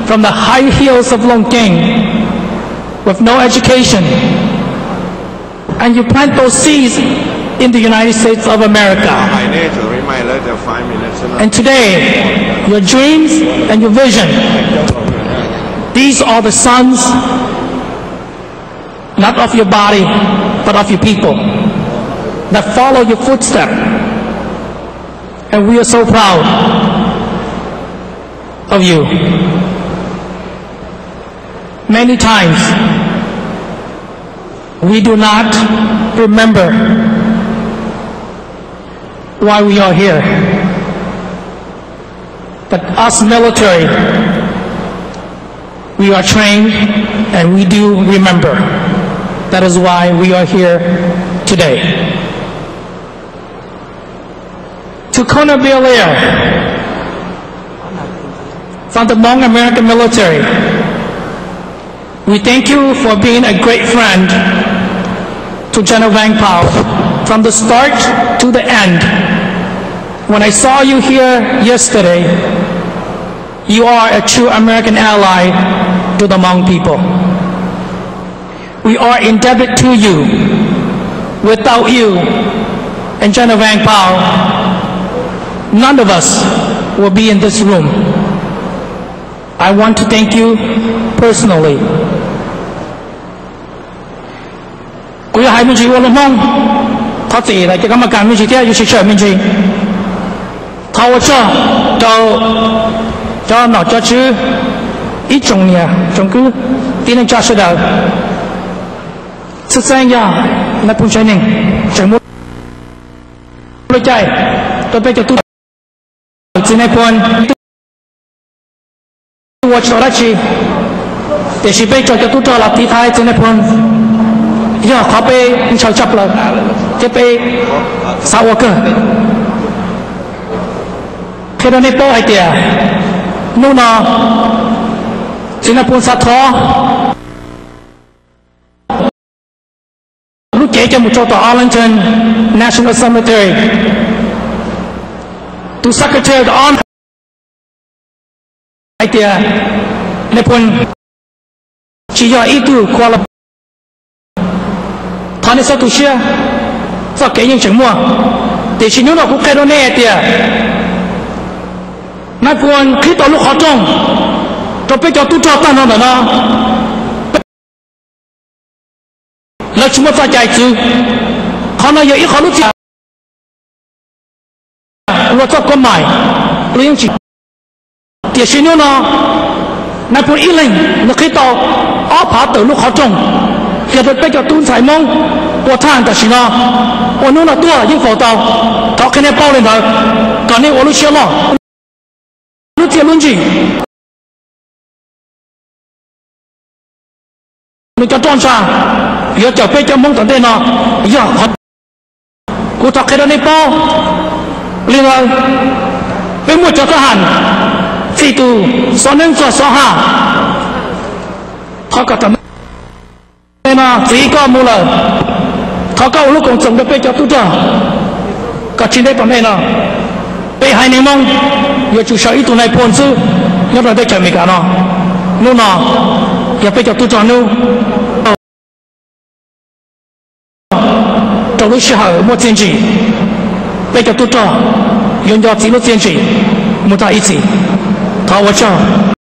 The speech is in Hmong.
from the high hills of Longkeng with no education, and you plant those seeds in the United States of America. And today, your dreams and your vision, these are the sons, not of your body, but of your people, that follow your footstep. And we are so proud of you. Many times, we do not remember why we are here. But us military, we are trained and we do remember. That is why we are here today. To Colonel Bill Lear, from the Hmong American military, we thank you for being a great friend to General Vang Pao from the start to the end. When I saw you here yesterday, you are a true American ally to the Hmong people. We are indebted to you. Without you and General Vang Pao, none of us will be in this room. I want to thank you personally. Kuv yuav hais me ntsis ua lus Hmoob, thov txim lawm ces koj mam kam me ntsis thiab yuav sib tsawm me ntsis. Thov ua tsaug rau cov nom cov tswv, ib tsoom niam tsoom kwv, tib neeg tsa sawv daws. Txheej txheeb yog nais phoo tsev neeg tseem muaj lub caij rau peb cov tub, txiv nais phoo ua tsis tau dab tsi, tiam sis peb tso cov tub rog los tiv thaiv txiv nais phoo, yog qhov peb ntshaw tshaj plaws thiab peb xav ua kawg. Qhia rau nej paub hais tias hnub no txiv nais phoo xav thov lub cev coj mus rau tom Arlington National Cemetery. Tus secretary tom hais tias nais phoo tsis yog ib tug khuam los, thov nej txhob tu siab, txoj kev yeej tseem muaj. Tiam sis hnub no kuv qhia rau nej hais tias nais phoo qhib tau lub qhov rooj rau peb cov tub rog tag nrho ntawm no. Lawv tsis muaj txoj cai txwv. Qhov no yog ib qho lub txim, luag txoj kab mais, luag yeej tsis. Tiam sis hnub no nais phoo ib leeg nws qhib tau ob phav tawm lub qhov rooj, yog rau peb cov tub ntxhais Hmoob ua thaj tam sim no, ua hnub no tuaj yeej faus tau. Thov qhia nej paub li ntawd, kom nej ua lub siab loj, lub txiaj lub ntsig. Nws cov roj ntsha yuav cawm peb cov Hmoob tom ntej no yog qhov. Kuv thov qhia rau nej paub li ntawd, peb muaj cov thab ham txij tus xov neeb txog xov haj. Thov kom tom ntej no txiv koj mus lawm, thov koj ua lub koom txoos rau peb cov tub rog kom tsis ntev tom ntej no peb haiv neeg Hmoob yuav tsum sawv ib tug nais phoo xwb nyob rau teb chaws Amelikas no. Hnub no yog peb cov tub rog hnub rau lub sij hawm muaj txiaj ntsig, peb cov tub rog yuav nco txiv lub txiaj ntsig mus txog ib txhis. Thov ua tsaug.